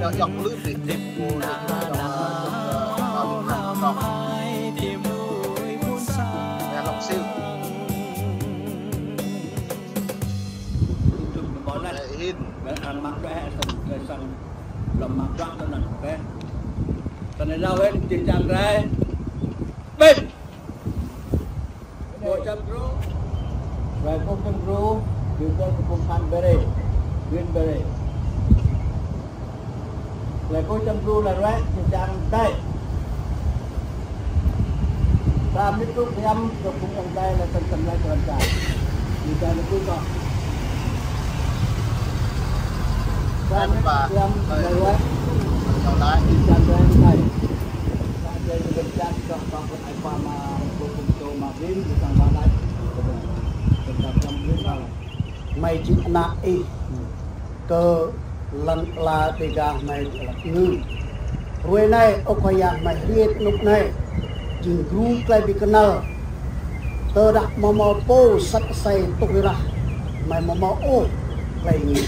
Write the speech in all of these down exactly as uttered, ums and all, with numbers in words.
Yŏk, yŏk lưp đi. Ơ, yŏk, ơ, yŏk, ơ, yŏk lưp. Yŏk lŏk siu. Lĕ hin. Lĕ sang mă đuaĭ, sang, sang lŏm mă đuaĭ tơ anŭn, ƀĕ. Tơ anai lao hen, čih čang rai. Ƀĕ. Kô Čăm Dru. Rai Kô Čăm Dru, Dru Kô Čăm Dru, Phan Bere, Green Bere. Rai Kô Čăm Dru, rai ruai, čih čang đai. Sa mĭt tŭ kiăm, kơ phung ayŏng adơi, lĕ tơm tơm lai kơ lăm čar. Ñu čang lĕ tŭ kơ. Sa mĭt tŭ kiăm, rai ruai, čih čang đai. Ih jing ană ih, kơ lŏn ala Dêga hmei dŏ lăp ngư. Hruê anai, ơ Khua Yang, hmei hriê ti anôk anai, jing gru tơlơi ƀu kơnăl. Tơdah mâo mâo pô sat asai tuh rai, hmei mâo mâo ôh tơlơi ngă.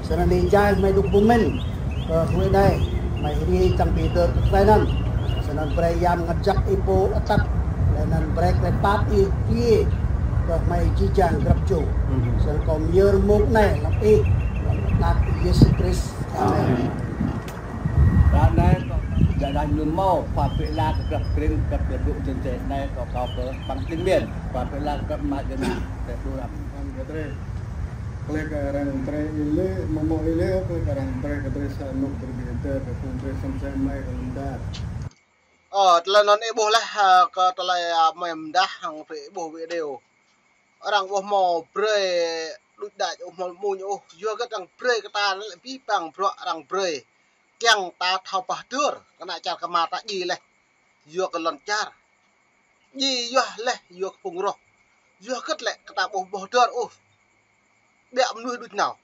Snăn anai jai hmei dôk pơmĭn, kơ hruê anai, hmei hriê čang bi tơr kơ tơlơi anăn. Snăn brei Yang Mngăt Jăk Ih pô atăt, leh anăn brei tơlơi pap Ih pie, kơ hmei jih jang grăp čô. Snăn kâo myơr mông anai hlăm Ih, hlăm anăn Yêsu Krist. Amen. Ră anai, kâo dah ñu mâo, Khua pơala kơ grăp krĭng, grăp čô dôk jơnčeh anai, kâo kâo kơ păng tĭng miên, Khua pơala kơ grăp mă jơnă, tĕ đu răm. Păng kơ drei, klei kơ arăng drei ih lĕ, mâo mâo ih lĕ, klei kơ arăng drei kơ drei sa anôk drei bi hơdơr kơ phung drei sem sem mơi kơ lŏn čar. Ơ, tơlơi anăn ih ƀuh leh, ơ, kơ tơlơi, ơ, mơi mdah hăng brei ih ƀuh video. Arăng ƀuh mâo brei đuč đač ôh, mâo mơñum ôh, yua kơ arăng brei kơ ta lĕ pih pang bruă arăng brei. Kiăng ta thâo pơhơdơr, kơ ană čar kơmar ta djai leh. Yua kơ lŏn čar. Djai yua leh, yua kơ phung roh. Yua kơ lĕ kơ ta ƀuh pơhơdơr ôh. Ƀiă mnuih đuč nao.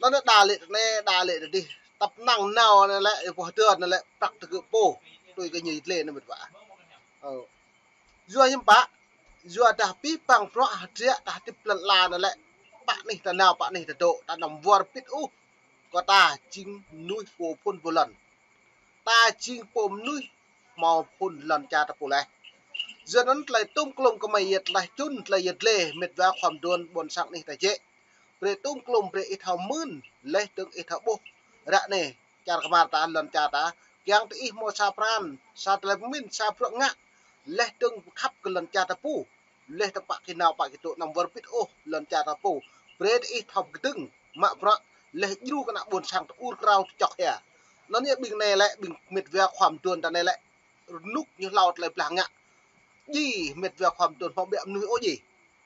Anăn đa lĕ tơ anai, đa lĕ tơ dih. Tăp năng nao anăn lĕ, ih pơhơdơr anăn lĕ, prăk tơgŭ pô. Tui kơ ñu dlê anăn mĭt wa. Ơ. Yua hiư̆m pă, yua dah pih pang bruă hơdră dah hơdip lŏn ala anăn lĕ. Pă anih ta nao, pă anih ta dôk, ta anăm wơr bĭt ôh. Kơ ta jing mnuih pô phŭn pô lŏn. Ta jing pô mnuih mâo phŭn lŏn čar ta pô leh. Yua anăn tơlơi tŭm klŭm kơ mơi yơh tơlơi čun tơlơi yơh dlê mĭt wa khua mduôn ƀuôn sang anih ta jĕ. Brei tŭm klŭm brei ih thâo mưn, leh dơ̆ng ih thâo ƀuh. Ră anai, čar kơmar ta, lŏn čar ta, kiăng tơ ih mâo sa pran, sa tơlơi pơmĭn, sa bruă ngă, leh dơ̆ng khăp kơ lŏn čar ta pô. Leh tơ pă kơ nao pă kơ dôk anăm wơr bĭt ôh lŏn čar ta pô. Brei tơ ih thâo kơdơ̆ng, mă bruă, leh djru kơ ană ƀuôn sang tơ ur krao tơ čŏk hia. Anăn yơh ƀing anai lĕ, ƀing mĭt wa khua mduôn ta anai lĕ. Rơnŭk ñu hlâo tơlơi blah ngă. Djai mĭt wa khua mduôn hmâo ƀiă mnuih ôh djai.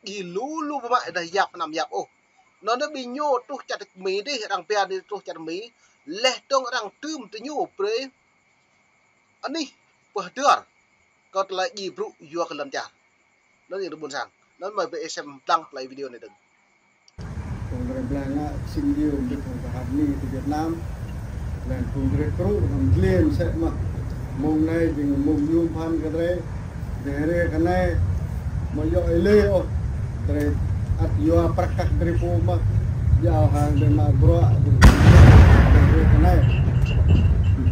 Djai lu lu ƀu mă dah yap anăm yap ôh. Anăn ƀing ñu truh čar Mi dih, arăng pia ñu truh čar Mi. Leh dơ̆ng arăng tŭm tơ ñu brei anih pơhơdơr kơ tơlơi djai brŭ yua kơ lŏn čar. Anăn ih ƀuôn sang. Anăn mơi brei ih sem lăng tơlơi video anai dơ̆ng. Phung drei blah ngă sim diu mbĭt hŏng pơhăt ni ti Việt Nam. Leh phung drei krŭ hŏng dlêm sĕ mơh. Mông anai jing mông yôm phăn kơ drei. Drei hriê kơ anai mâo yua ih lĕ ôh. Drei ăt yua prăk kăk drei pô mơh. Jao hăng drei mă bruă drei hriê kơ anai.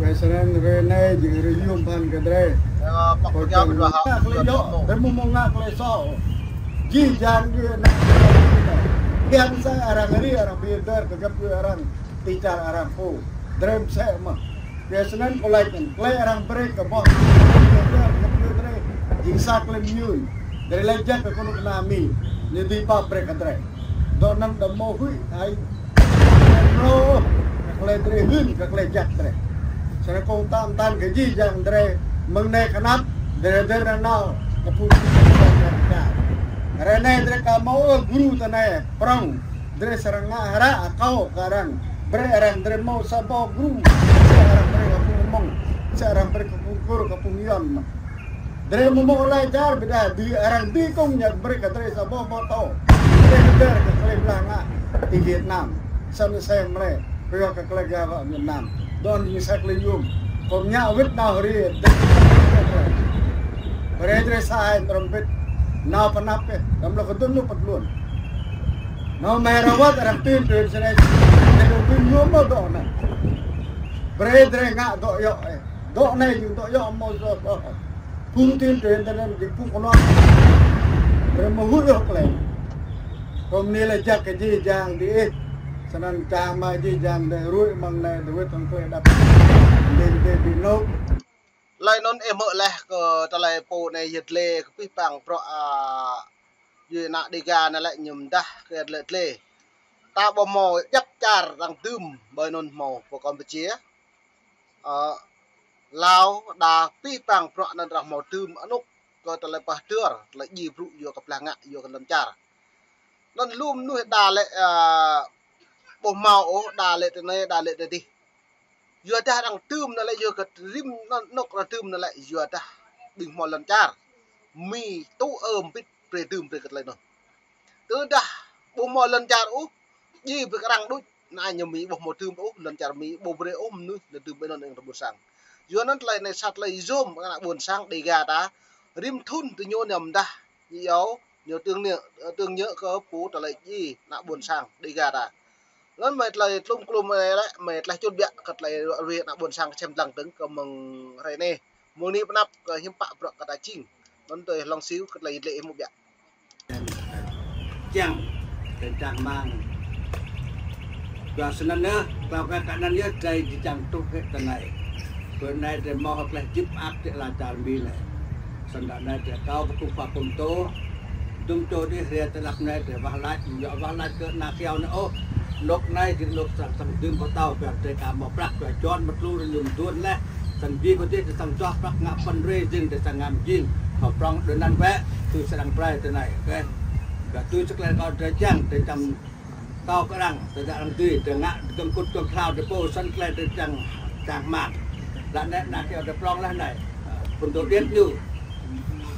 Ƀơi snăn hruê anai jing hruê yôm phăn kơ drei. Ơ, păk kơ jao ƀĭt wa hŏ. Ngă klei djŏ, drei mâo mâo ngă klei soh. Jih jang djuê ană. Kiăng sa arăng ri, arăng bi hơdơr kơ găp djuê arăng, ti čar arăng pô. Drei msĕ mơh. Yua snăn kâo lač anăn, klei arăng brei kơ boh, bi hơdơr kơ găp djuê drei. Jing sa klei mơyun. Drei lač jăk kơ kơnuk kơna Mi. Ñu dưi pap brei kơ drei. Dŏ anăn đăm mâo huĭ, ai. Mrâo, kơ klei drei hưn, kơ klei jăk drei. Snăn kâo mtă mtăn kơ jih jang drei, mơ̆ng anei kơ anăp, drei hơdơr nanao, kơ phung drei. Hruê anai drei ka mâo ôh gru tơ anai, prŏng, drei srăng ngă hră akâo kơ arăng, brei arăng drei mâo sa boh gru, sa arăng brei kơ phung Hmông, sa arăng brei kơ phung Kur, kơ phung Yuăn mơh. Drei mâo mâo lai čar ƀiădah, bi arăng bi kông ñu brei kơ drei sa boh mô tô. Drei hơdơr kơ klei blah ngă ti Việt Nam. Snăn sem mlei, pioh kơ klei gah wă Việt Nam. Dŏ anăn jing sa klei yôm. Kâo ngă wĭt nao hriê, drei brei drei sa ai mrăm wĭt. Nao pơ anăp kơ, kăm lŏ kơ dŭn lu pơ tluôn. Nao mơ̆ng rơwăt arăng tuyên truyền snei. Drei dŏ tuyên yôm mâo dŏ anăn. Brei drei ngă dŏ yŏ ih. Dŏ anei jing dŏ yŏ mâo soh soh. Phung tuyên truyền tơ anăn jing phung kơnuk. Brei mâo huĭ yơh klei. Kâo mni lač jăk kơ jih jang diih. Snăn čang mă jih jang drei ruai mơ̆ng anei dơ̆ng wĭt hŏng klei đăp. Ding ding bi anôk. Tơlơi anăn ih hmư̆ leh kơ tơlơi pô anei yơh dlê kơ pih pang bruă, a, djuê ană Dêga anăn lĕ ñu mdah kơ dlê dlê. Ta ƀuh mâo djăp čar arăng dưm ƀơi anăn mâo pơ Campuchia. Ơ, Lao, đa pih pang bruă anăn arăng mâo dưm anôk kơ tơlơi pơhơdơr, tơlơi djai brŭ yua kơ blah ngă, yua kơ lŏn čar. Anăn lu mnuih đa lĕ, ơ, ƀuh mâo ôh, đa lĕ tơ anei, đa lĕ tơ dih. Yua dah arăng dưm anăn lĕ, yua kơ rĭm anôk arăng dưm anăn lĕ, yua dah ƀing hmâo lŏn čar. Mi tŭ ơ mbĭt brei dưm brei kơ tơlơi anăn. Tơdah Ƀu hmâo lŏn čar ôh, djai brơi kơ arăng đôč. Anai ñu Mi ƀu hmâo dưm ôh, lŏn čar Mi ƀu brơi ôh mơnuih, lŏn dưm ƀơi anŭn ing tơ ƀôn sang. Yua anŭn tơlơi anai sa tơlơi yôm kơ ană ƀôn sang Dega ta. Rĭm thŭn tơ ñu niăm dah, ñu yua, ñu tơ̆ng ñu, tơ̆ng ñu kơ pô tơlơi djai ană ƀôn sang Dega ta. Anŭn mơi tơlơi tlum klum anai lĕ, mơi tơlơi čut biă kơ tơlơi ruai ană ƀôn sang sem lăng tơ̆ng kơ mơ̆ng hrơi anai. Mơ̆ng anai pơ anăp kơ hiư̆m pă bruă kơ ta jing. Anŭn tui hlŏng siu kơ tơlơi lĕ hmâo biă. Čang, tơ̆ng čang mang. Dua snăn yơh, kâo kơ kơ anăn yơh, drei či čang truh kơ tơ anai. Kơ anai drei mơ̆ hơ̆k leh jip ăp tơ ala čar Mi anai. Snăn anai drei kâo kơ kŭp pơm tô. Dŭm čô dih hriê tơ anăp anai drei wah lač, yua wah lač kơ ană kyâo anai ôh. Anôk anai jing anôk sang sang dưm pơtâo, biă drei ka mơ̆ prăk, kơ čon mơtlu rơnum duôn leh. Sang jing kơ dih, drei sang čoh prăk ngă pơ̆n rê jing, drei sang ngă jing. Kâo prŏng đơ anăn wĕ, tui srăng brơi tơ anai, ôkê. Kơ tui sơklei kâo drei čang, drei čang kâo kơ arăng, tơdah arăng dưi, drei ngă dơ̆ng kŭt dơ̆ng khlao drei pô, snăn klei drei čang, čang mang. Lă anai, ană kyâo drei prŏng leh anai. Phŭn dŏ điêt ñu.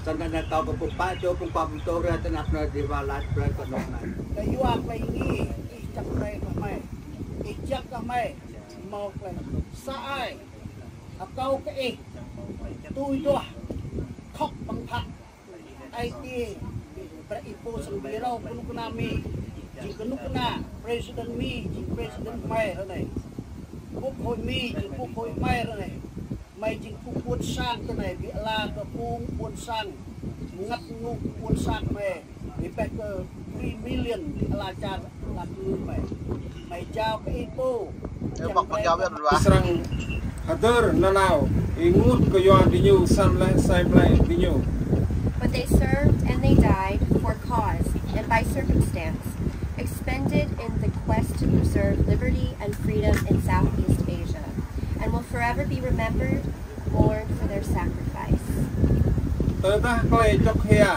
Snăn anai kâo kơ pơpă čô, pơpă pơtô rê tơ anăp anai dih wah lač brơi kơ anôk anai. Kơ yua klei ngă, ih čang brơi kơ hmei. Ih čang kơ hmei. Hmâo klei sa ai. Akâo kơ ih. Tui duah. Khŏk păng phă. Ai tiê, brơi ih pô sang bi rao kơnuk kơna Mi, jing kơnuk kơna, president Mi, jing president hmei ră anai. Quốc hội Mi, jing quốc hội hmei ră anai. Hmei jing phung ƀuôn sang tơ anai, bi ala kơ phung ƀuôn sang, ngăt ngŭ ƀuôn sang hmei, bi pĕ kơ three million bi ala čar lăk ngŭ hmei. Hmei jao kơ ih pô. Ơ, jang băk brơi pơjao kơ biă. Srăng hơdơr nanao, ênguôt kơ yua diñu, săn leh asei mlei diñu. But they served and they died for cause and by circumstance, expended in the quest to preserve liberty and freedom in Southeast Asia, and will forever be remembered, mourned for their sacrifice. Tơdah klei čŏk hia,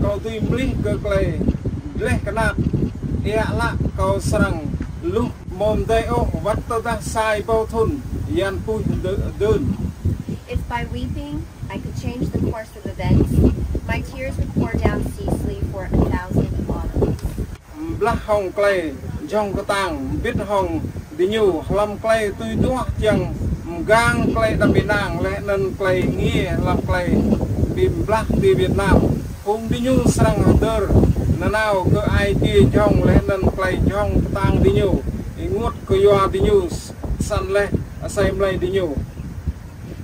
kâo dưi mlih kơ klei gleh knap, ƀiă lă kâo srăng luh mơ̆ mdei ôh, wăt tơdah sa êbâo thŭn, yan puih dơ-, dơn. If by weeping I could change the course of events, my tears would pour down ceaselessly for a thousand autumns. Mblah hŏng klei jhŏng kơtang, mbĭt hŏng diñu hlăm klei tui duah čiăng mgang klei đăm ênang leh anăn klei êngiê hlăm klei bi mblah ti Việt Nam. Phung diñu srăng hơdơr nanao kơ ai tiê jhŏng leh anăn klei jhŏng kơtang diñu, ênguôt kơ yua diñu, săn leh asei mlei diñu.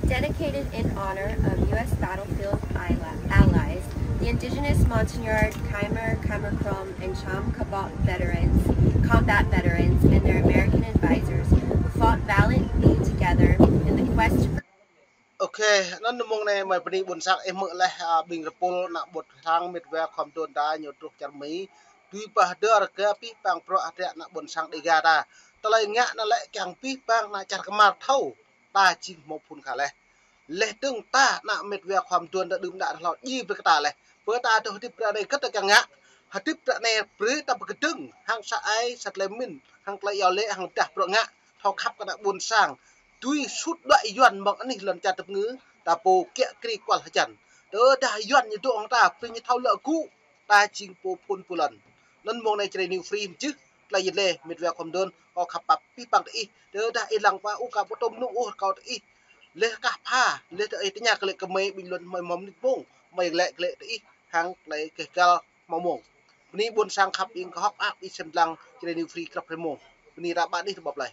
Dedicated in honor of U S battlefield isla-, allies, the indigenous Montagnard, Khmer, Khmer Krom, and Cham K'bok veterans, combat veterans, and their American advisors who fought valiantly together in the quest for Ôkê, anăn mơ̆ng anai mơi bơni ƀuôn sang ih hmư̆ leh, a, ƀing rơpul ană ƀuôn sang mĕt wa khua mduôn ta ñu truh čar Mi. Tui pơhơdơr kơ pih pang bruă hơdră ană ƀuôn sang Dega ta. Tơlơi ngă anăn lĕ kiăng pih pang ană čar kơmar thâo. Ta jing hmâo phŭn kha leh. Leh dơ̆ng ta ană mĕt wa khua mduôn ta đưm đă hlâo djai brơi kơ ta leh. Pơ ta dŏ hơdip ră anai kơ ta kiăng ngă. Hơdip ră anai brơi ta pơkơdơ̆ng hăng sa ai, sa tơlơi mĭn, hăng tơlơi iâu laĭ, hăng dah bruă ngă. Thâo khăp kơ ană ƀuôn sang. Tui sut đuaĭ Yuăn mơ̆ng anih lŏn čar tơpơngư, ta pô kiă kriê kual hơjăn. Tơdah Yuăn ñu dŏ hăng ta, brơi ñu thâo lŏ gŭ, ta jing pô phŭn pô lŏn. Anăn mơ̆ng anai Jrai New Free mjưh, tơlơi yit lĕ, mĕt wa khua mduôn, kâo khăp pap pih pang kơ ih. Tơdah ih lăng pă ƀu ka pơtŭm nŭ ôh rơkâo tơ ih. Leh kah pha, leh tơ ih tơña kơ lĕ kơ mơi ƀing lŏn mơi mơ̆ng mơnit mông, mơi lĕ kơ lĕ tơ ih, hăng tơlơi keh gal hmâo mông. Bơni ƀuôn sang khăp ing kơ hŏk ăp ih sem lăng Jrai New Free krăp hrơi mông. Bơni ră ƀă anih tơ ƀăp lơi.